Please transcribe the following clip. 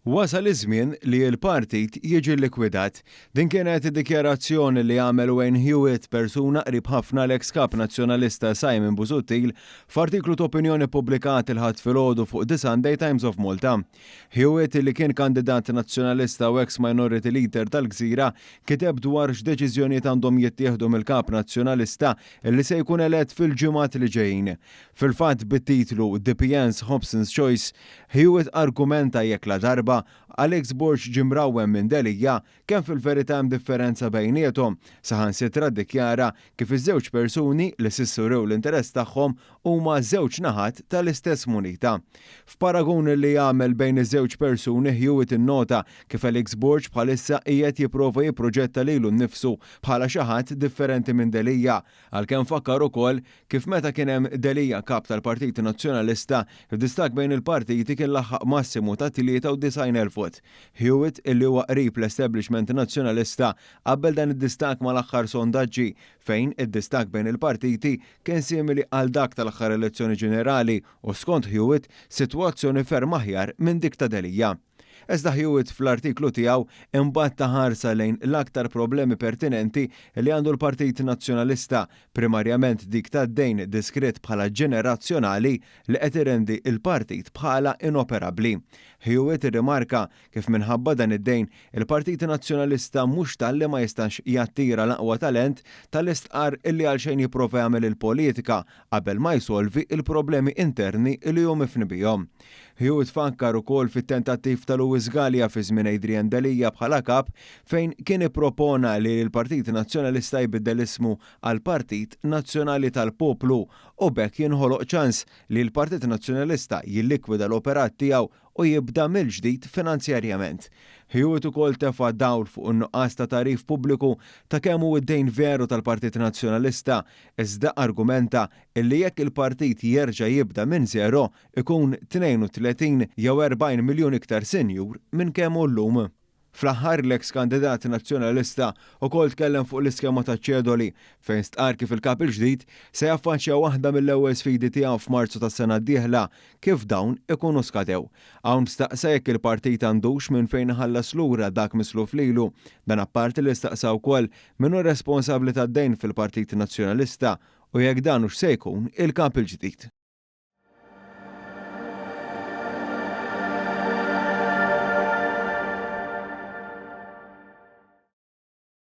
Wasal iż-żmien li l-partit jiġi likwidat. Din kienet id-dikjarazzjoni li għamel Wayne Hewitt, persuna qrib ħafna l-eks kap Nazzjonalista Simon Busuttil, f'artiklu ta' opinjoni ppubblikat il-Ħadd filgħodu fuq The Sunday Times of Malta. Hewitt, li kien kandidat Nazzjonalista u eks Minority Leader tal-Gżira, kiteb dwar x'deċiżjonijiet għandhom jittieħdu mill-kap Nazzjonalista li se jkun elett fil-ġimgħat li ġejjin. Fil-fatt bit-titlu The PN's Hobson's Choice, Hewitt argumenta jekk ladarba Alex Borg ġie mrawwem minn Delia, kemm fil-verità hemm differenza bejniethom, saħansitra ddikjara kif iż-żewġ persuni li s'issa wrew l-interess tagħhom huma żewġ naħat tal-istess munita. F'paragun li għamel bejn iż-żewġ persuni Hewitt innota kif Alex Borg bħalissa qiegħed jipprova jipproġetta lilu nnifsu bħala xi ħadd differenti minn Delia, għalkemm fakkar ukoll kif meta kien hemm Delia kap tal-Partit Nazzjonalista, id-distakk bejn il-partiti kien laħaq massimu ta' 93,000 vot. Hewitt, illi huwa qrib l-establishment Nazzjonalista, qabbel dan id-distakk mal-aħħar sondaġġi fejn id-distakk bejn il-partiti kien simili għal dak tal-aħħar elezzjoni ġenerali u skont Hewitt, sitwazzjoni ferm aħjar minn dik ta' Delia. Iżda Hewitt fl-artiklu tiegħu imbagħad ta ħarsa lejn l-aktar problemi pertinenti li għandu l-Partit Nazzjonalista, primarjament dik tad-dejn diskritt bħala ġenerazzjonali li qed irendi l-partit bħala inoperabbli. Hewitt irrimarka kif minħabba dan id-dejn, il-Partit Nazzjonalista mhux talli ma jistax jattira l-aqwa talent, talli stqarr illi għalxejn jipprova jagħmel il-politika qabel ma jsolvi l-problemi interni li hu mifni bihom. Hewitt fakkar ukoll fit-tentattiv ta' Louis Galea fi żmien Adrian Delia bħala kap fejn kien ippropona li l-Partit Nazzjonalista jbiddel ismu għal Partit Nazzjonali tal-Poplu u b'hekk jinħoloq ċans li l-Partit Nazzjonalista jillikwida l-operat tiegħu u jibda mill-ġdid finanzjarjament. Hewitt ukoll tefa' dawl fuq in-nuqqas ta' tagħrif pubbliku ta' kemm hu d-dejn veru tal-Partit Nazzjonalista iżda argumenta illi jekk il-partit jerġa' jibda minn zero ikun 32 jew 40 miljun iktar sinjur minn kemm hu llum. Fl-aħħar l-eks kandidat Nazzjonalista ukoll tkellem fuq l-iskema taċ-ċedoli fejn stqarr kif il-Kap il-ġdid se jaffaċċja waħda mill-ewwel sfidi tiegħu f'Marzu tas-sena d-dieħla kif dawn ikunu skadew. Hawn staqsa jekk il-partit għandux minn fejn iħallas lura dak misluf lilu. Dan apparti li staqsa wkoll min hu responsabbli tad-dejn fil-Partit Nazzjonalista u jekk dan hux se jkun il-Kap il-ġdid.